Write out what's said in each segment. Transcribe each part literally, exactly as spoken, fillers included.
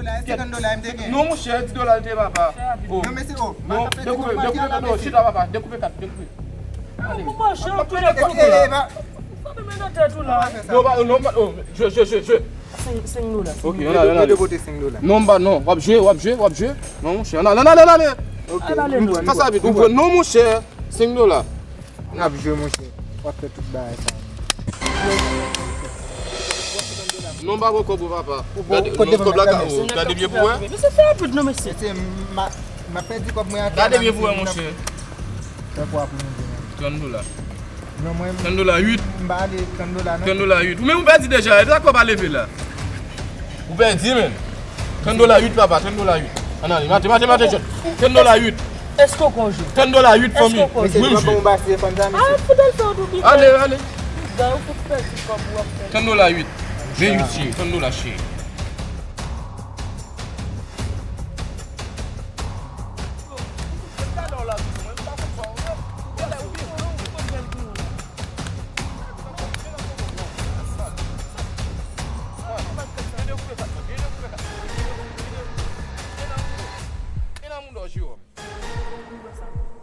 La, e senkant dola m te gen. Non, monchè, dis dola l te, papa. Oh. Non, mesye, oh, non, dekoupe, dekoupe kat, non, chita, papa, dekoupe kat, dekoupe. Ale. Kòman jan pou dekoupe la? Frape men nan tèt ou la. Non, pa, non, pa, oh, jwe, jwe, jwe, jwe. Senk, senk dola. Ok, ann ale, ann ale. Mete pote senk dola. Non, m pa, non, w ap jwe, w ap jwe, w ap jwe. Non, monchè, ann ale, ann ale, ann ale. Ok. Ann ale, nou. Fè sa vit, ou pran, non, monchè, senk dola. N ap jwe, monchè. W ap fè tout bagay sa. Non, m pa pran kòb ou, papa. Ou pran, gade, kote non, kòb la ka, oh, gade byen pou wè. Mesye, fè rapid non, mesye. Mesye, m a, m ap pèdi kòb mwen atè la, mesye. Gade byen pou wè, monchè. Fè pou ap manje, men. Trant dola. Non, mwen, trant dola uit. M pa ale trant dola, non. Trant dola uit. Ou menm ou pèdi deja, e sa kòb a leve la. Ou pèdi, men. Trant dola uit, papa, trant dola uit. Ann ale, mate, mate, mate, jèt. Trant dola uit. Èske w konje? Trant dola uit, fanmi. Èske w konje? Wi, mesye. Bon, ba, se fanm sa, mesye. Arèt fout al fè yon dobi. Ale, ale. Piga, ou fout pèdi kòb ou ap fè. Trant dola uit. Ven uit, cheri, trant dola, cheri.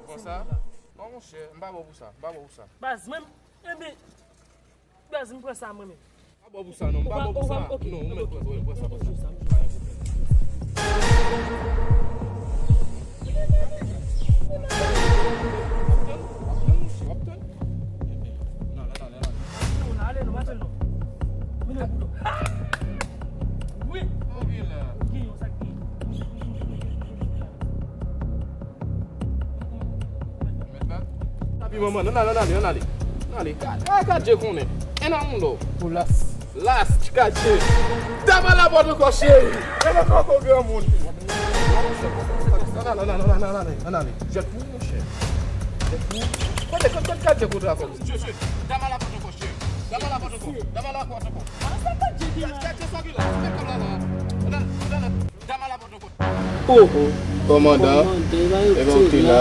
Konsa? Non, monchè, m pa bon pou sa, m pa bon pou sa. Baz, mwen, ebyen, baz, m pran sa mwen menm. M pa bon pou sa, non, m pa bon pou sa. Non, ou mèt pran sa, ou mèt pran sa, pran sa. Tapi manman, ann ale, ann ale, ann ale. Ann ale. Ka, ka, Kadje konnen. En a uno. Pou las. Las, Kadje. Dam a la pòt ankò, cheri. E nan kòkò granmoun. Ann ale, ann ale, ann ale, ann ale, ann ale. Jèt pou ou, monchè. Jèt pou ou. Kote, kote, kote Kadje kote akò? Dam a la pòt ankò, cheri. Dam a la pòt ankò. Dam a la pòt ankò. Kadje, sa ki la? Ann ale, ann ale. Dam a la pòt ankò. Oh, oh. Kòmandan, kòmandan, e pa yo, e pa yo ki la.